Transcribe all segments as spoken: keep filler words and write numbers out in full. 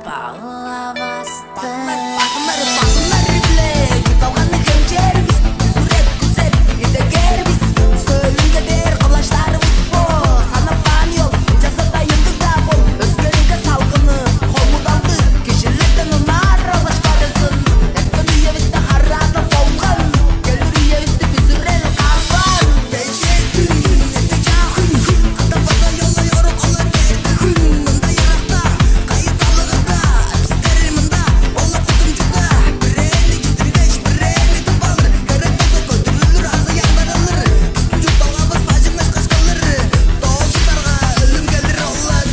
Алавастыр. Базымнар, базымнар, базымнар биле чуртталганы хемчээр бис. Күзүреп, күзеп, идегер бис. Сөөлүнге дээр кылаштарывыс бо. Санап каан ёл, ынчалза-даа ындыг-даа бол. Өскеринге салгыны, хомудалды, кижилерден ынаар алгаш барызын. Эрткен үевисте хараада болган, келир үевисти бүзүрел каапкан. Кежээ хүн, эрте чаа хүн, катап база ёлай орук олар берде хүн. Мында яракта, кайы талыгында, бистер мында, олар кудумчуда. Бирээни читиргеш, бирээни тып алыр. Херек болза көдүрүлүр азы яндарылыр. Бистиң чуртталгавыс бажыңнашкаш кылыр. Доозударга өлүм келир олар.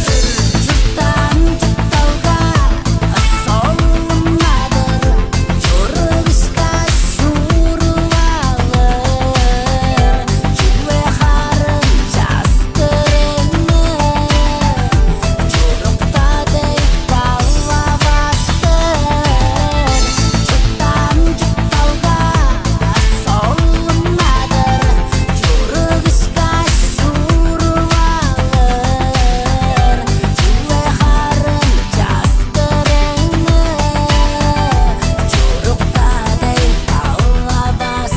Чурттаан чуртталга солун-на-дыр, чурукка шуруп алыр. Чүгле харын частырыңны чурукта дег балавастыр. Чурттаан чуртталга солун-на-дыр, чурукка шуруп алыр. Чүгле харын частырыңны чурукта дег балавастыр.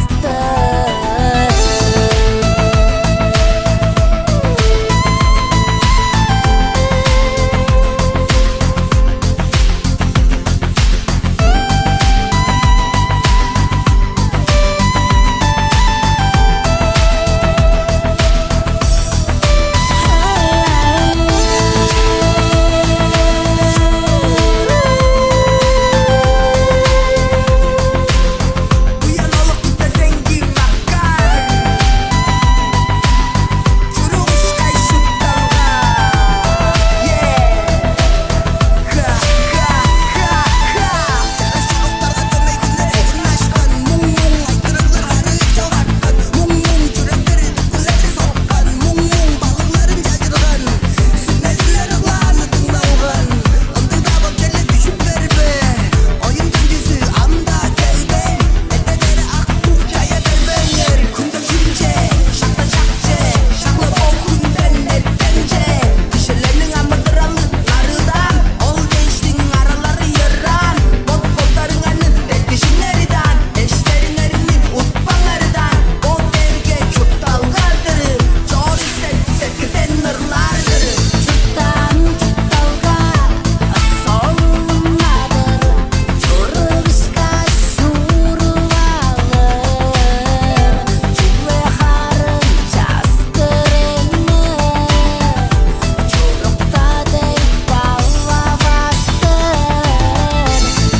Уян олук күтпезең ким аккар? Чурук ышкаш чуртталга. Е! Ха, ха, ха, ха. Чараш чуруктарга дөмей хүннер эжин ашкан. Муң-муң айтырыглар харыы чок арткан. Муң-муң чүректер үдүкүлери соккан. Муң-муң балыгларын чажырган. Сүмезилер ыглааны дыңналган. Ындыг-даа боп черле дүжүп бербе. Оюн-дүнчүзү ам-даа келбейн. Эртедери ак-бук чая бербеңер. Хүнден хүнче, шакта шакче, шак-ла бо хүнден эртенче. Кижилерниң амыдыралы нарыыдаан, ол дээштиң аралары йыраан. Бот-боттарыңарны деткижиңер даан, эштериңерни утпаңар даан. Бо дээрге чуртталга-дыр, чоор сен сеткилден ырлаар-дыр. Чурттаан чуртталга солун-на-дыр, чурукка шуруп алыр. Чүгле харын частырыңны чурукта дег балавастыр.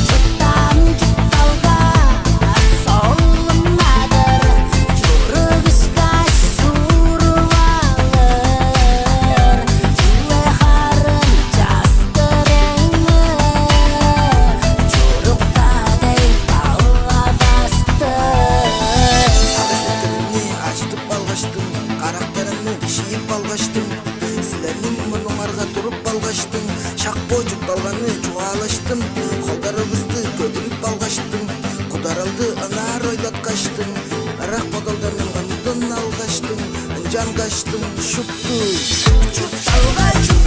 Чурттаан чуртталга солун-на-дыр, чурукка шуруп алыр. Чүгле харын частырыңны чурукта дег балавастыр. Сары сеткилимни ажыдып алгаштың, карактарымны шиип алгаштың, силерниң мурнуңарга туруп алгаштың, шак бо чуртталганы чугаалаштым, холдарывысты көдүрүп алгаштың, кударалды ынаар ойлаткаштың, ырак бодалдарның ындын алгаштың, ынчангаштың шупту. Чуртталга чуп